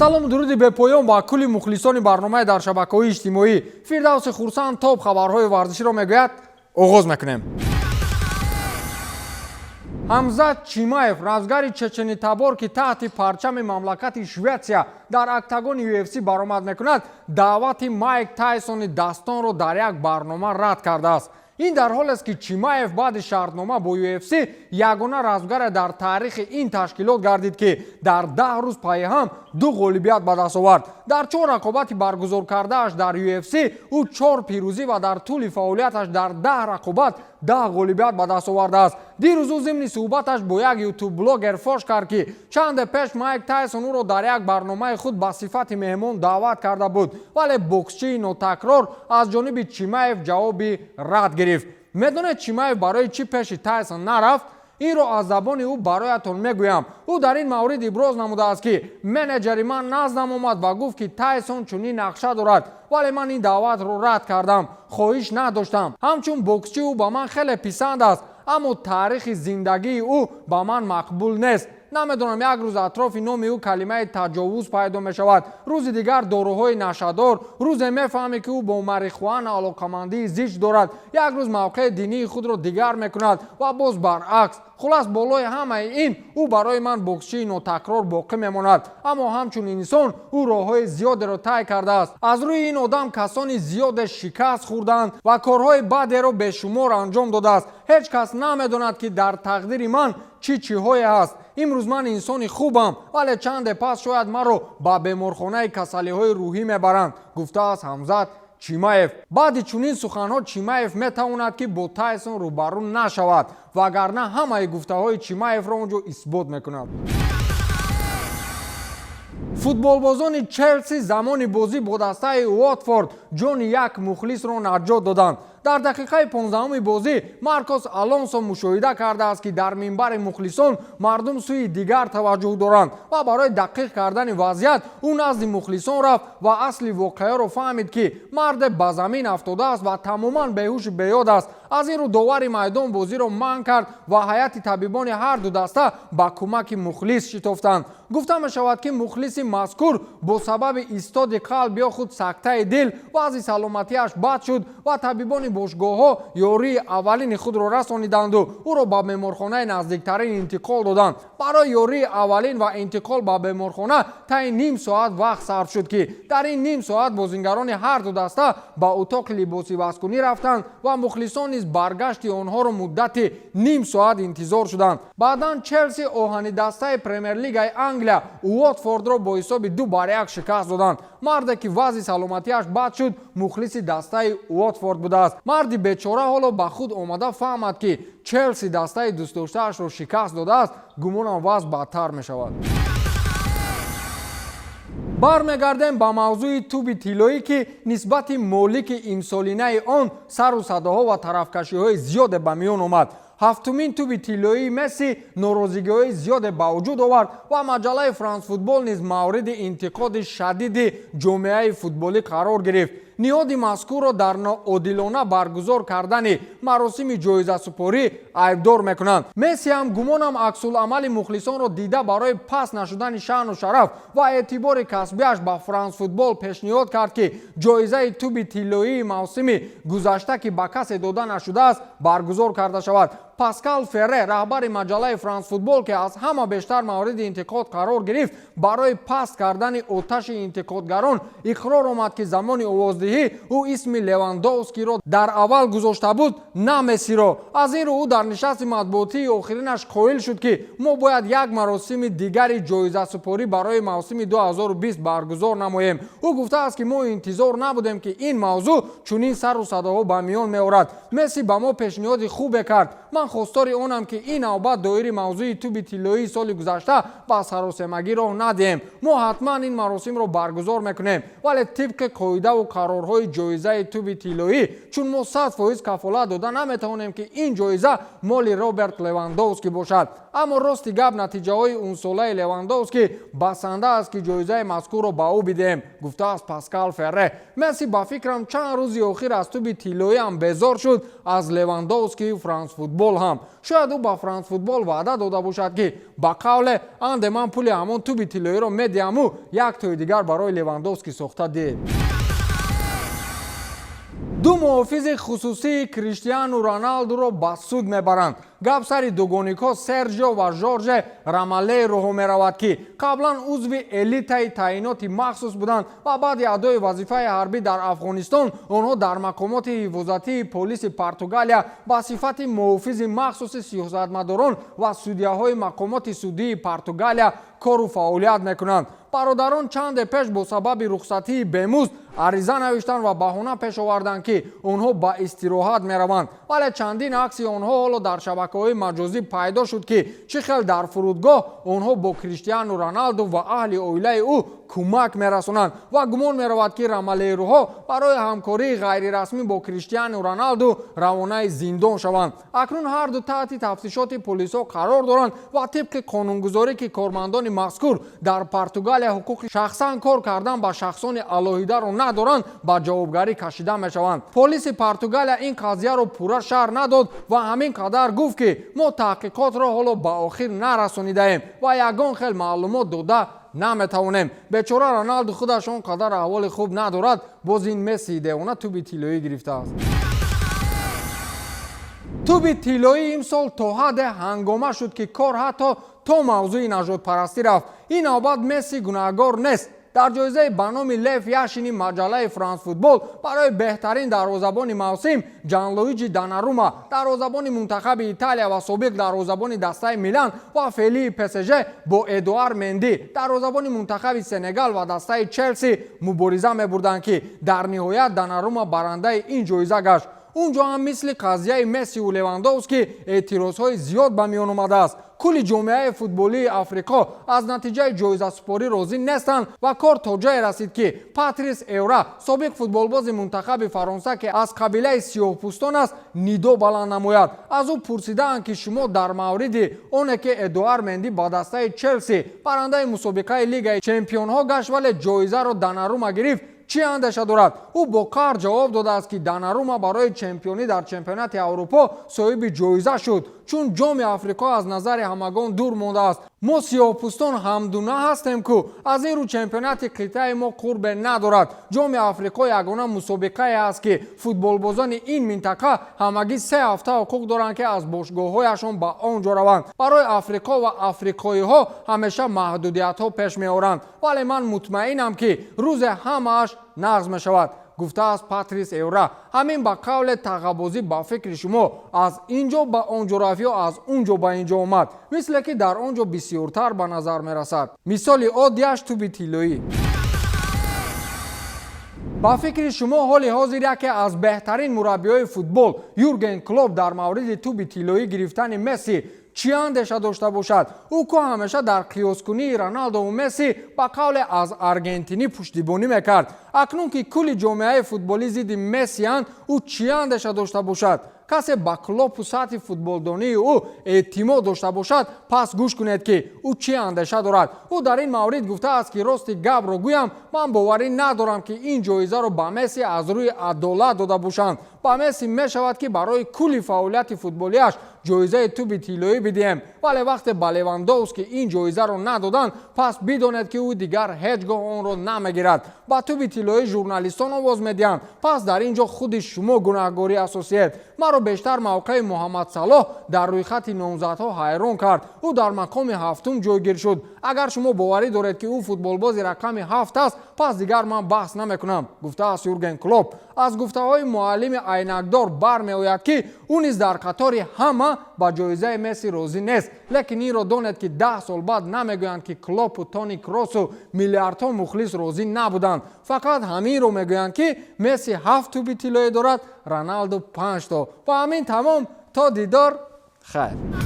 Салому дуруди бепоён ба кулли мухлисони барномаи дар шабакаҳои иҷтимоӣ. Фирдавси Хурсанд топ хабарҳои варзиширо мегӯяд. Оғоз мекунем. Ҳамзат Чимаев, размгари чеченитабор, ки таҳти парчами мамлакати Шветсия дар октагони UFC баромад мекунад, даъвати Майк Тайсони дастонро дар як барнома рад кардааст. Ин дар ҳолест, ки Чимаев баъди шартнома бо UFC ягона размгаре дар таърихи ин ташкилот гардид, ки дар 10 рӯз пайҳам ду ғолибият ба даст овард. Дар чор рақобати баргузоркардааш дар UFC ӯ чор пирӯзӣ ва дар тӯли фаъолияташ дар 10 рақобат 10 ғолибият ба даст овардааст. Дирӯз ӯ зимни суҳбаташ бо як ютуб-блогер фош кард, ки чанде пеш Майк Тайсон ӯро дар як барномаи худ ба сифати меҳмон даъват карда буд, вале боксчии нотакрор аз ҷониби Чимаев ҷавоби рад гирифт. Медонед, Чимаев барои чӣ пеши Тайсон нарафт? Инро аз забони ӯ бароятон мегӯям. Ӯ дар ин маврид иброз намудааст, ки менеҷери ман наздам омад ва гуфт, ки Тайсон чунин нақша дорад, вале ман ин даъватро рад кардам, хоҳиш надоштам. Ҳамчун боксчӣ ӯ ба ман хеле писанд аст, аммо таърихи зиндагии ӯ ба ман мақбул нест. Намедонам, як рӯз атрофи номи ӯ калимаи таҷовуз пайдо мешавад, рӯзи дигар доруҳои нашадор, рӯзе мефаҳмӣ, ки ӯ бо марихуана алоқамандии зич дорад, як рӯз мавқеи динии худро дигар мекунад ва боз баръакс. Хулас, болои ҳамаи ин ӯ барои ман боксчии нотакрор боқӣ мемонад, аммо ҳамчун инсон ӯ роҳҳои зиёдеро тай кардааст. Аз рӯи ин одам касони зиёде шикаст хӯрданд ва корҳои бадеро бешумор анҷом додааст. Ҳеҷ кас намедонад, ки дар тақдири ман чӣ чиҳое ҳаст. Имрӯз ман инсони хубам, вале чанде пас шояд маро ба беморхонаи касалиҳои рӯҳӣ мебаранд, гуфтааст Ҳамзат Чимаев. Баъди чунин суханҳо Чимаев метавонад, ки бо Тайсон рӯбарӯ нашавад, вагарна ҳамаи гуфтаҳои Чимаевро он ҷо исбот мекунад. Футболбозони Челси замони бозӣ бо дастаи Уотфорд ҷони як мухлисро наҷот доданд. Дар дақиқаи 15-уми бозӣ Маркос Алонсо мушоҳида кардааст, ки дар минбари мухлисон мардум сӯи дигар таваҷҷӯҳ доранд, ва барои дақиқ кардани вазъият ӯ назди мухлисон рафт ва асли воқеаро фаҳмид, ки марде ба замин афтодааст ва тамоман беҳушу беёд аст. Аз ин рӯ довари майдон бозиро манъ кард ва ҳайати табибони ҳарду даста ба кӯмаки мухлис шитофтанд. Гуфта мешавад, ки мухлиси мазкур бо сабаби истоди қалб ё худ сактаи дил вазъи саломатиаш бад шуд ва табибони бошгоҳҳо ёрии аввалини худро расониданду ӯро ба беморхонаи наздиктарин интиқол доданд. Барои ёрии аввалин ва интиқол ба беморхона таи ним соат вақт сарф шуд, ки дар ин ним соат бозингарони ҳарду даста ба утоқи либосивазкунӣ рафтанд ва мухлисон низ баргашти онҳоро муддати ним соат интизор шуданд. Баъдан Челси оҳани дастаи Премер-лигаи Англия Уотфордро бо ҳисоби 2-1 шикаст доданд. Марде, ки вазъи саломатиаш бад шуд, мухлиси дастаи Уотфорд будааст. Марди бечора ҳоло ба худ омада фаҳмад, ки Челси дастаи дӯстдоштаашро шикаст додааст, гумонам, вазъ бадтар мешавад. Бармегардем ба мавзӯи тӯби тиллоӣ, ки нисбати молики имсолинаи он сару садоҳо ва тарафкашиҳои зиёде ба миён омад. Ҳафтумин тӯби тиллоии Месси норозигиҳои зиёде ба вуҷуд овард ва маҷаллаи Франс Футбол низ мавриди интиқоди шадиди ҷомеаи футболӣ қарор гирифт. Ниҳоди мазкурро дар ноодилона баргузор кардани маросими ҷоизасупорӣ айбдор мекунанд. Месси ҳам, гумонам, аксуламали мухлисонро дида, барои паст нашудани шаъну шараф ва эътибори касбиаш ба Франс Футбол пешниҳод кард, ки ҷоизаи тӯби тиллоии мавсими гузашта, ки ба касе дода нашудааст, баргузор карда шавад. Паскал Ферре, раҳбари маҷаллаи Франс Футбол, ки аз ҳама бештар мавриди интиқод қарор гирифт, барои паст кардани оташи интиқодгарон иқрор омад, ки замони овоздиҳӣ ӯ исми Левандовскиро дар аввал гузошта буд, на Мессиро. Аз ин рӯ ӯ дар нишасти матбуотии охиринаш қоил шуд, ки мо бояд як маросими дигари ҷоизасупорӣ барои мавсими 2020 баргузор намоем. Ӯ гуфтааст, ки мо интизор набудем, ки ин мавзӯъ чунин сару садоҳо ба миён меорад. Месси ба мо пешниҳоди хубе кард. Ман хостори онам, ки ин навбат доири мавзӯи тӯби тиллоии соли гузашта ба саросемагӣ роҳ надиҳем. Мо ҳатман ин маросимро баргузор мекунем, вале тибқи қоидаву қарорҳои ҷоизаи тӯби тиллоӣ, чун мо 100% кафолат дода наметавонем, ки ин ҷоиза моли Роберт Левандовски бошад. Аммо рости гап, натиҷаҳои унсолаи Левандовски басанда аст, ки ҷоизаи мазкурро ба ӯ бидиҳем, гуфтааст Паскал Ферре. Месси, ба фикрам, чанд рӯзи охир аз тӯби тиллоиам безор шуд, аз Левандовскию Франс Футболам. Футбол ҳам. Шояд ӯ ба Франс Футбол ваъда дода бошад, ки ба қавле анде ман пули ҳамон тӯби тиллоиро медиҳаму як тои дигар барои Левандовский сохта диҳ. Ду муҳофизи хусусии Криштиану Роналдуро ба суд мебаранд. Гап сари дугоникҳо Сержио ва Жорже Рамалейроҳо меравад, ки қаблан узви элитаи таъиноти махсус буданд ва баъди адои вазифаи ҳарбӣ дар Афғонистон онҳо дар мақомоти ҳифозатии полиси Португалия ба сифати муҳофизи махсуси сиёсатмадорон ва судяҳои мақомоти судии Португалия кору фаъолият мекунанд. Бародарон чанде пеш бо сабаби рухсатии бемузд ариза навиштанд ва баҳона пеш оварданд, ки онҳо ба истироҳат мераванд. Вале чандин акси онҳо ҳоло дар шабакаҳои маҷозӣ пайдо шуд, ки чӣ хел дар фурудгоҳ онҳо бо Криштиану Роналду ва аҳли оилаи ӯ кӯмак мерасонанд. Ва гумон меравад, ки Рамалейруҳо барои ҳамкории ғайрирасмӣ бо Криштиану Роналду равонаи зиндон шаванд. Акнун ҳарду таҳти тафтишоти полисҳо қарор доранд ва тибқи қонунгузорӣ, ки кормандони мазкур дар Португалия ҳуқуқи шахсан кор кардан ба шахсони алоҳидаро надоранд, ба ҷавобгарӣ кашида мешаванд. Полиси Португалия ин қазияро пурра шарҳ надод ва ҳамин қадар гуфт, ки мо таҳқиқотро ҳоло ба охир нарасонидаем ва ягон хел маълумот дода наметавонем. Бечора Роналду худаш он қадар аҳволи хуб надорад, боз ин Мессии девона тӯби тиллоӣ гирифтааст. Тӯби тиллоӣ имсол то ҳадде ҳангома шуд, ки кор ҳатто то мавзӯи нажодпарастӣ рафт. Ин навбат Месси гунаҳгор нест. Дар ҷоизаи ба номи Лев Яшини маҷаллаи Франс Футбол барои беҳтарин дарвозабони мавсим Ҷанлуиҷи Донарума, дарвозабони мунтахаби Италия ва собиқ дарвозабони дастаи Милан ва феълии ПСЖ, бо Эдуар Менди, дарвозабони мунтахаби Сенегал ва дастаи Челси, мубориза мебурданд, ки дар ниҳоят Донарума барандаи ин ҷоиза гашт. Он ҷо ҳам мисли қазияи Мессиву Левандовски эътирозҳои зиёд ба миён омадааст. Кулли ҷомеаи футболии Африқо аз натиҷаи ҷоизасупорӣ розӣ нестанд ва кор то ҷое расид, ки Патрис Эвра, собиқ футболбози мунтахаби Фаронса, ки аз қабилаи сиёҳпӯстон аст, нидо баланд намояд. Аз ӯ пурсидаанд, ки шумо дар мавриди оне ки Эдуар Менди ба дастаи Челси барандаи мусобиқаи Лигаи Чемпионҳо гашт, вале ҷоизаро Донарума гирифт, чӣ андеша дорад? Ӯ бо қаҳр ҷавоб додааст, ки Донарума барои чемпионӣ дар чемпионати Аврупо соҳиби ҷоиза шуд, чун Ҷоми Африқо аз назари ҳамагон дур мондааст. Мо сиёҳпӯстон ҳамдуна ҳастем ку, аз ин рӯ чемпионати қитъаи мо қурбе надорад. Ҷоми Африқо ягона мусобиқае аст, ки футболбозони ин минтақа ҳамагӣ 3 ҳафта ҳуқуқ доранд, ки аз бошгоҳҳояшон ба он ҷо раванд. Барои Африқо ва африқоиҳо ҳамеша маҳдудиятҳо пеш меоранд, вале ман мутмаинам, ки рӯзе ҳамааш нағз мешавад, гуфтааст Патрис Эвра. Ҳамин ба қавле тағабозӣ ба фикри шумо аз ин ҷо ба он ҷо рафт ё аз он ҷо ба ин ҷо омад, мисле ки дар он ҷо бисёртар ба назар мерасад. Мисоли оддиаш тӯби тиллоӣ. Ба фикри шумо, ҳоли ҳозир яке аз беҳтарин мураббиҳои футбол Юрген Клоп дар мавриди тӯби тиллоӣ гирифтани Месси чӣ андеша дошта бошад? Ӯ ку ҳамеша дар қиёскунии Роналдову Месси ба қавле аз аргентинӣ пуштибонӣ мекард. Акнун ки кулли ҷомеаи футболӣ зидди Мессиянд, ӯ чӣ андеша дошта бошад? Касе ба Клопу сатҳи футболдонии ӯ эътимод дошта бошад, пас гӯш кунед, ки ӯ чӣ андеша дорад. Ӯ дар ин маврид гуфтааст, ки рости гапро гӯям, ман боварӣ надорам, ки ин ҷоизаро ба Месси аз рӯи адолат дода бошанд. Ба Месси мешавад, ки барои кулли фаъолияти футболиаш ҷоизаи тӯби тиллоӣ бидиҳем, вале вақте ба Левандовски ин ҷоизаро надоданд, пас бидонед, ки ӯ дигар ҳеҷ гоҳ онро намегирад. Ба тӯби тиллоӣ журналистон овоз медиҳанд, пас дар ин ҷо худи шумо гунаҳгорӣ асосиед. Маро бештар мавқеи Муҳаммад Салоҳ дар рӯйхати номзадҳо ҳайрон кард. Ӯ дар мақоми ҳафтум ҷойгир шуд. Агар шумо боварӣ доред, ки ӯ футболбози рақами ҳафт аст, пас дигар ман баҳс намекунам, гуфтааст Юрген Клоп. Аз гуфтаҳои муаллими айнакдор бармеояд, ки ӯ низ дар қатори ҳама ба ҷоизаи Месси розӣ нест. Лекин инро донед, ки 10 сол баъд намегӯянд, ки Клопу Тони Кросу миллиардҳо мухлис розӣ набуданд. Фақат ҳаминро мегӯянд, ки Месси ҳафт тӯби тиллоӣ дорад, Роналду панҷто. Ва ҳамин тамом. То дидор, хайр.